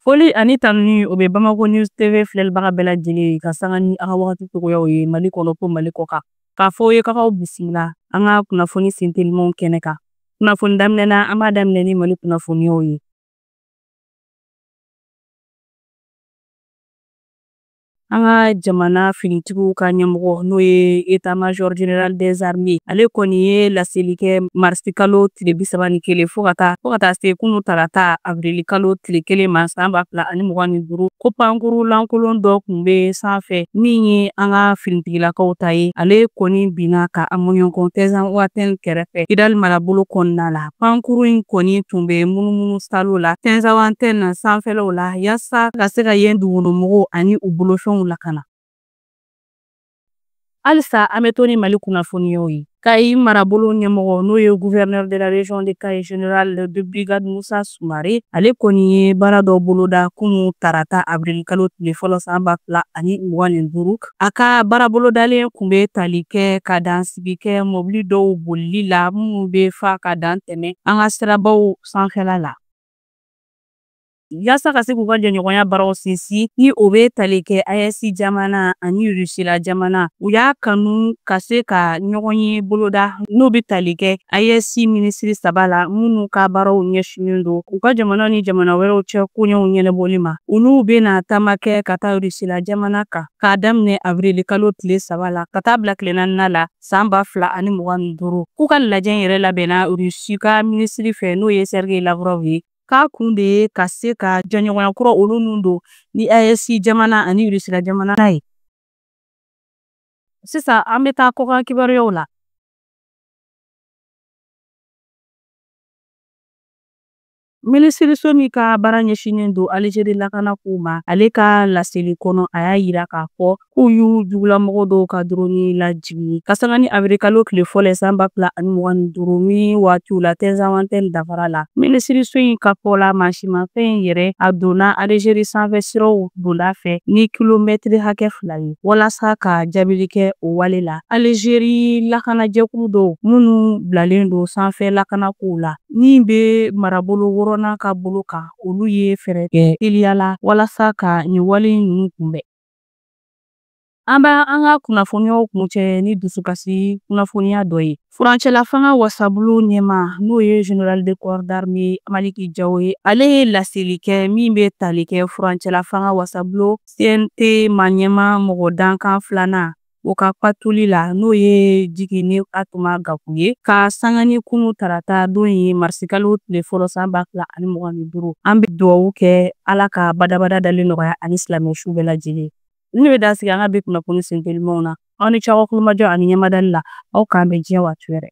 Foli ani tanuni o bɛ Bamako News TV filɛlibaga bɛɛ lajɛlen ye ka sanga ni a ka wagati cogoyaw ye Mali kɔnɔ ko Mali kɔ kan. K'a fɔ ye k'aw bisimila an ka kunnafoni sentelimanw kɛnɛ kan. Kunnafoni daminɛ na, an b'a daminɛ ni Mali kunnafoniyaw ye. An ka jamana finitigiw ka ɲɛmɔgɔ n'o ye état major général des armées ale kɔni ye laseli kɛ marisi kalo tile 31 fo ka taa se kunu tarata avril kalo tile 1 ma san 2025, ko pankuru lankolon dɔ tun bɛ sanfɛ min ye an ka finitigilakaw ta ye, ale kɔni binna ka a mɔɲɔgɔn Tɛnzawatɛn kɛrɛfɛ Kidali marabolo kɔnɔna la. Pankuru in kɔni tun bɛ munumunu salo la Tɛnzawatɛn sanfɛlaw la yaasa ka se ka yen dugukɔnɔmɔgɔw ani u bolofɛnw lakana. Halisa an bɛ to ni Mali kunnafoniyaw ye. Kayi marabolo ɲɛmɔgɔ n'o ye gouverneur de la région de Kayi général de brigade Musa Sumare, ale kɔni ye baara dɔ boloda kunu tarata avril kalo tile fɔlɔ san 2025. A ka baara bolodalen kun bɛ tali kɛ ka dansigi kɛ mɔbili dɔw bolili la minnu bɛ fa ka dan tɛmɛ an ka sirabaw sanfɛla la, yaasa ka se k'u ka jɛɲɔgɔnya baaraw sinsin ni o bɛ tali kɛ AES jamana ani Rusila jamana. U y'a kanu ka se ka ɲɔgɔn ye boloda n'o bɛ tali kɛ AES minisiri saba la minnu ka baaraw ɲɛsinnen don u ka jamana ni jamana wɛrɛw cɛ koɲɛw ɲɛnabɔli ma. Olu bɛna taama kɛ ka taa Rusila jamana kan k'a daminɛ avril kalo tile 3 la ka taa bila tile 4nan la san 2025. K'u ka lajɛ yɛrɛ labɛnna Rusi ka minisiri fɛ n'o ye Sergei Lavrov ye, k'a kun de ye ka se ka jɛɲɔgɔnya kura olu nun don ni AES jamana ani Rusila jamana ye. Sisan an bɛ taa kɔkan kibaruyaw la. Minisiriso min ka baara ɲɛsinnen don Alizeri lakanakow ma, ale ka laseli kɔnɔ, a y'a yira k'a fɔ k'u y'u jugulamɔgɔ dɔw ka drone lajigin ka sanga ni avril kalo tile fɔlɔ san 2025 min waatiw la Tɛnzawantɛn dafara la. Minisiriso in ka fɔ la, mansimafɛn in yɛrɛ a donna Alizeri sanfɛ siraw donda fɛ ni kilomɛtiri hakɛ 2 ye. Walasa ka jaabili kɛ o wale la, Alizeri lakanajɛkulu dɔw minnu bilalen don sanfɛ lakanakow la min bɛ marabolo wɔɔrɔnan ka bolo kan, olu ye fɛɛrɛ kɛ teliya la walasa ka nin wale ninnu kunbɛn. An b'a an ka kunnafoniyaw kuncɛ ni dusukasi kunnafoniya dɔ ye. Furancɛla fanga wasabulon ɲɛmaa n'o ye général de corps d'armée Maliki Jawo ye, ale ye laseli kɛ min bɛ tali kɛ furancɛla fanga wasabulon CNT ma ɲɛmaa mɔgɔ dankan filanan o ka fatuli la n'o ye Jigine Atuma Gaku ye ka sanga ni kunu tarata don ye marisikalo tile fɔlɔ san 2025. An bɛ dugawu kɛ Ala ka badabada dali nɔgɔya ani silamɛ su bɛɛ lajɛlen. Ne bɛ dan sigi an ka bi kunnafoni sentelimanw na. Aw ni ce aw ka kulomajɔ ani ɲɛmadali la. Aw k'an bɛn diɲɛ waati wɛrɛ.